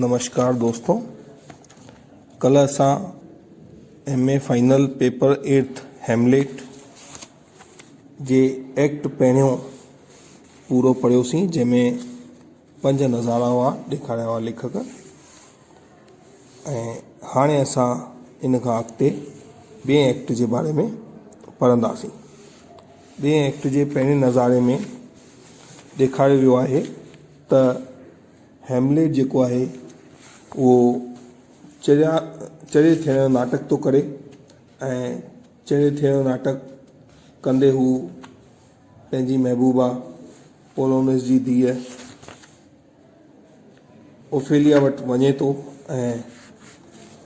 نمشڪار دوستو ڪلهه اسان M A final paper eighth Hamlet جي ايڪٽ پهريون پورو پڙهيوسين جنهن ۾ پنج نظارا هئا ڏيکاريا هئا ليکڪ ۽ هاڻي اسان ان کان اڳتي ٻئي ايڪٽ جي باري ۾ پڙهنداسين ٻئي ايڪٽ جي پهرين نظاري ۾ ڏيکاريو ويو آهي ته هيمليٽ جيڪو آهي اهو چريا چري ٿيڻ جو ناٽڪ ٿو ڪري ۽ چري ٿيڻ جو ناٽڪ ڪندي هو پنهنجي محبوبه پولونس جي ڌيء اوفيليا وٽ وڃي ٿو ۽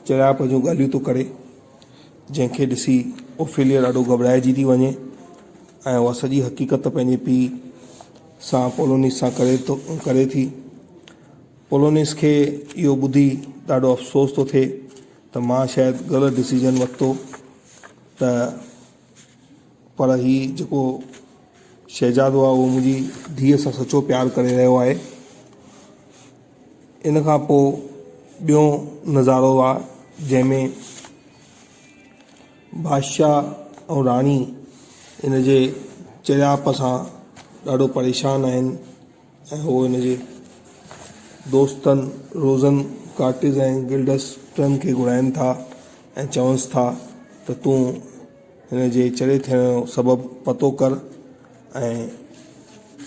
چريائپ جون ڳالهيون ٿو ڪري جنهن کي ڏسي اوفيليا ڏاڍو گهٻرائجي ٿي وڃي ۽ اها سڄي حقيقت پنهنجي پيء سان پولونيس سان ڪري ٿو ڪري ٿي. پولونيس کي اهو ٻڌي ڏاڍو افسوس ٿو ٿئي ته مان شايد غلط ڊسيزن ورتو ته پر هي جيڪو شهزادو آهي اهو منهنجي ڌيء سان سچو پيار ڪري رهيو آهي. ان کان پوء ٻيو نظارو آهي جنهن ۾ بادشاهه ۽ راڻي ان جي چريائپ سان ڏاڍو پريشان آهن ۽ هو ان جي دوستن روزن ڪارٽز ۽ گلڊسٽن کي گهرائين ٿا ۽ چونس ٿا ته تون هن جي چري ٿيڻ جو سبب پتو ڪر ۽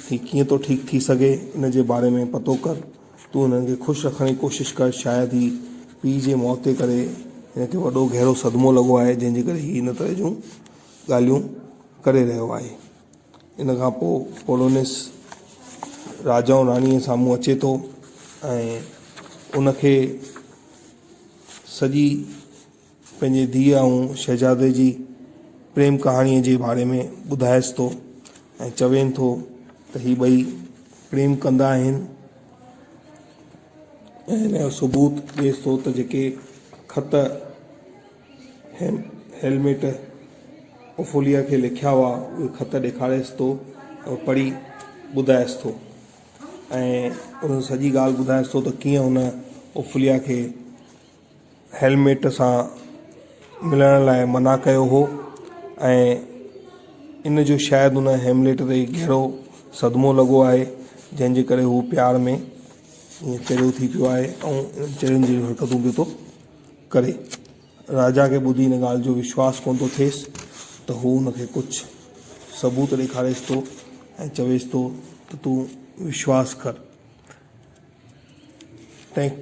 هي ڪيئن ٿو ٺيڪ ٿي سگهي ان جي باري ۾ پتو ڪر. تون هنن کي خوش رکڻ جي ڪوشش ڪر، شايد هي پيء جي موت جي ڪري هن کي وڏو گهرو صدمو لڳو آهي، جنهن جي ڪري هي ان طرح جون ڳالهيون ڪري رهيو آهي. ان کان پوء پولونيس راجا ۽ راڻيء سامهون اچي ٿو ۽ ان کي سڄي پنهنجي ڌيء ۽ شهزادي جي پريم ڪهاڻيء جي باري ۾ ٻڌائيس ٿو ۽ چوين ٿو ته هي ٻئي پريم ڪندا آهن ۽ هن جو ثبوت ڏئيس ٿو ته جيڪي خط هيلميٽ اوفوليا کي لکيا هئا اهي خط ڏيکاريس ٿو ۽ پڙهي ٻڌائيس ٿو ۽ ان سڄي ڳالهه ٻڌائيس ٿو ته ڪيئن هن اوفوليا کي هيلميٽ سان ملڻ لاء منع ڪيو هو ۽ ان جو شايد ان هيمليٽ تي گهرو صدمو لڳو آهي جنهن جي ڪري هو پيار ۾ ائين چريو ٿي پيو آهي ۽ انهن چرين جهڙيون حرڪتون پيو ٿو ڪري. راجا کي ٻڌي ان ڳالهه جو وشواس ڪونه ٿو ٿئيس ته هو ان کي ڪجهه ثبوت ڏيکاريس ٿو ۽ چويس ٿو ته تون وشواس ڪر. تنهن.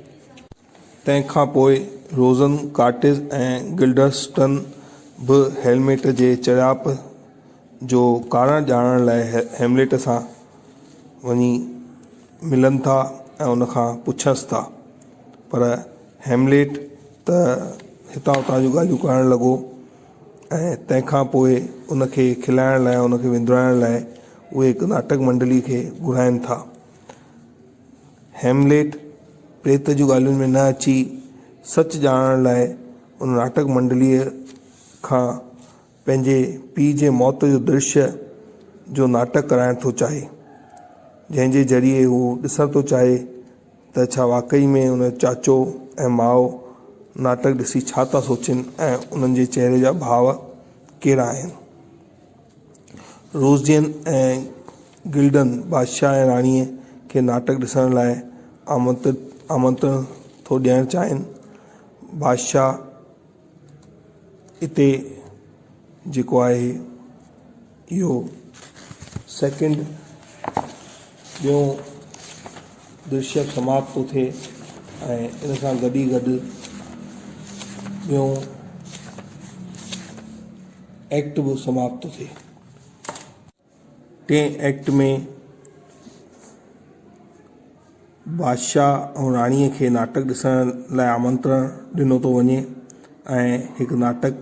تنهن کان پوء روزن ڪارٽز ۽ گلڊرسٽن به هيلميٽ جي چريائپ جو ڪارڻ ڄاڻڻ لاء هيمليٽ سان وڃي ملن ٿا ۽ ان کان پڇنس ٿا پر هيمليٽ ته هتان هتان جون ڳالهيون ڪرڻ لڳو ۽ تنهن کان پوء ان کي کلائڻ لاء ان کي وندرائڻ لاء اهي هڪ ناٽڪ منڊلي کي گهرائن ٿا. هيمليٽ پريت جون ڳالهين ۾ نه اچي سچ ڄاڻڻ لاء ان ناٽڪ منڊليء کان پنهنجي پيء جي موت جو درشيه جو ناٽڪ ڪرائڻ ٿو چاهي، جنهن جي ذريعي هو ڏسڻ ٿو چاهي ته ڇا واقعي ۾ ان جو چاچو ۽ ماء ناٽڪ ڏسي ڇا ٿا سوچين ۽ انهن جي چهري جا ڀاو ڪهڙا آهن. روزين ۽ گلڊن بادشاهه ۽ راڻيء کي ناٽڪ ڏسڻ لاء آمنترڻ ٿو ڏيڻ چاهين. بادشاهه اتي جيڪو آهي اهو سيڪنڊ ٻيون درشيه سماپت ٿو ٿئي ۽ ان سان گڏ ئي گڏ ٻيون ايڪٽ به سماپت ٿو ٿئي. ٽئين ايڪٽ ۾ بادشاهه ۽ راڻيء کي ناٽڪ ڏسڻ لاء آمنترڻ ڏنو ٿو وڃي ۽ هڪ ناٽڪ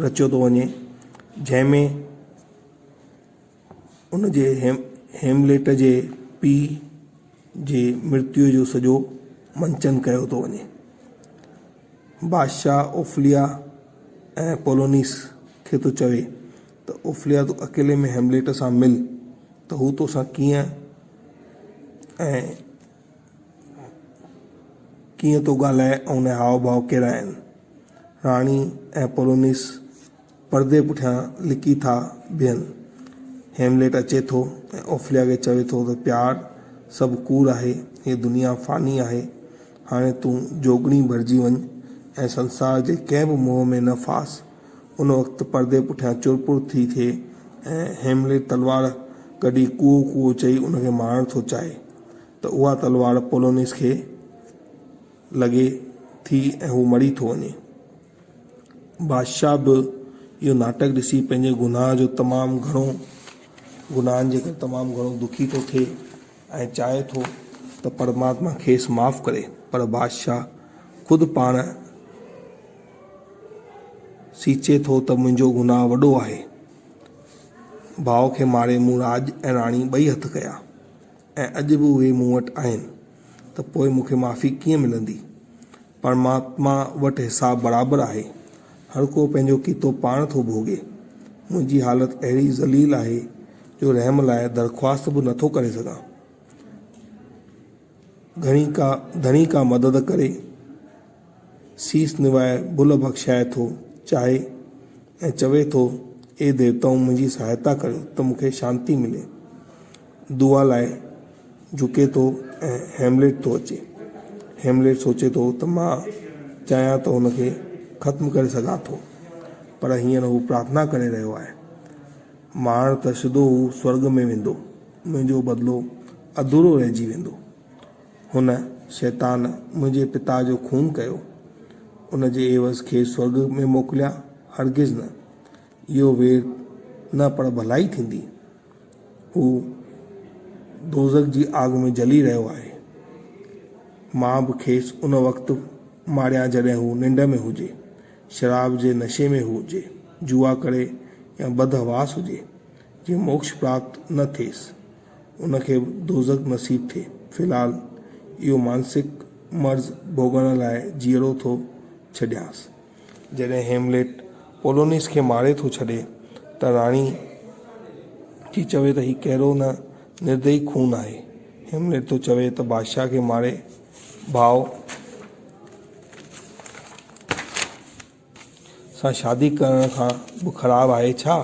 رچيو ٿو وڃي جنهن ۾ ان جي هيمليٽ جي پيء جي مرتيو جو سڄو منچن ڪيو ٿو وڃي. بادشاهه اوفليا ۽ پولونيس کي ٿو چوي ته اوفليا تون اڪيلي ۾ هيمليٽ سان مل ته هو توسان ڪيئن ۽ ڪيئن ٿو ڳالهائي ۽ ان جا هاء ڀاء ڪهڙا آهن. راڻي ۽ پولونيس پردي پٺيان لڪي ٿا بيهن. هيمليٽ اچي ٿو ۽ اوفليا کي چوي ٿو ته پيار سڀ ڪوڙ آهي، هيء دنيا فاني آهي، هاڻي تون جوڳڻي ڀرجي وڃ ۽ سنسار جي ڪنهن به موهه ۾ نه ڦاس. ان وقت پردي پٺيان چرپر ٿي ٿئي ۽ هيمليٽ تلوار ڪڍي ڪوئو ڪوئو چئي ان کي مارڻ ٿو چاهي ته اها تلوار پولونيس کي لڳي ٿي ۽ هو مري ٿو وڃي. بادشاهه به اهو ناٽڪ ڏسي پنهنجي گناهه جو تمام گهڻو گناهن جي ڪري تمام گهڻو دکي ٿو ٿئي ۽ چاهي ٿو ته پرماتما کيس معاف ڪري پر بادشاهه خود پاڻ سيچي ٿو ته منهنجو گناهه وڏو آهي. ڀاء کي ماري مون راڄ ۽ راڻي ٻئي هٿ ڪيا ۽ اڄ به اهي مون وٽ آهن ته پوء مون کي معافي ڪيئن ملندي؟ پرماتما وٽ حساب برابر آهي. هر ڪو پنهنجو ڪيتو پاڻ ٿو ڀوڳي. منهنجي حالت اهڙي ذليل آهي جو رحم لاء درخواست به نٿو ڪري سگهان. گهڻي ڪا ڌڻي ڪا مدد ڪري. سيس نوائي ڀل بخشائي ٿو چاهي ۽ چوي ٿو، اي ديوتائون منهنجي سهائتا ڪريو ته مون کي شانتي ملي. دعا لاء جهڪي ٿو ۽ هيمليٽ ٿو اچي. هيمليٽ سوچي ٿو ته مان چاهيان ته هن کي ختم ڪري سگهان ٿو، پر هينئر هو پرارٿنا ڪري رهيو آهي. مارڻ ته سڌو هو سورڳ ۾ ويندو. منهنجو بدلو اڌورو رهجي ويندو. هن، شيطان، منهنجي پتا جو خون ڪيو. ان جي عيوض کيس سورڳ ۾ موڪليان؟ هرگز نه. اهو وير نه پر ڀلائي ٿيندي. هو دوزخ جي آگ ۾ جلي رهيو آهي. مان به کيس ان وقت ماريان جڏهن هو ننڊ ۾ هجي، شراب جي نشي ۾ هجي، جوا ڪري يا بدحواس هجي، جيئن موڪش پراپت نه ٿئيس، ان کي به دوزخ نصيب ٿئي. في الحال اهو مانسڪ مرض ڀوڳڻ لاء جيئرو ٿو ڇڏيانس. جڏهن هيمليٽ پولونيس کي ماري ٿو ڇڏي ته راڻي ٿي چوي ته هي ڪهڙو نه نردئي خون آهي. هيمليٽ ٿو چوي ته بادشاهه کي ماري ڀاء سان شادي ڪرڻ کان به خراب آهي ڇا؟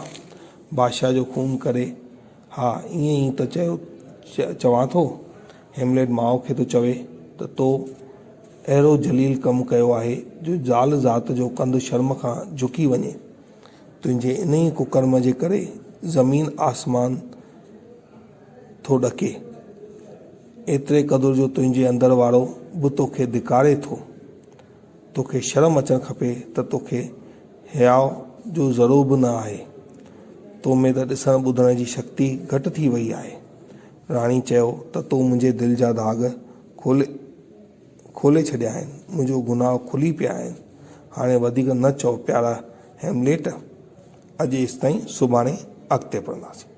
بادشاهه جو خون ڪري ها ائين ئي ته چيو چوان ٿو. هيمليٽ ماء کي ٿو چوي ته تو اهڙو ذليل ڪم ڪيو آهي جو زال ذات جو ڪنڌ شرم کان جهڪي وڃي. تنهنجي انهيء ڪڪرم جي ڪري زمين آسمان ٿو ڏڪي. ايتري قدر جو تنهنجي اندر وارو به توکي ڌڪاري ٿو. توکي شرم اچڻ کپي ته توکي حياء جو ذرو به نه آهي. تو ۾ ته ڏسڻ ٻڌڻ جي شڪتي گهٽ ٿي وئي آهي. راڻي چيو ته تو منهنجي دل جا ڌاڳ کولي کولي ڇڏيا آهن، منهنجو گناهه کلي پيا آهن. هاڻي وڌيڪ نه چئو پيارا هيمليٽ! اڄ ايستائين، سڀاڻي اڳتي پڙهنداسين.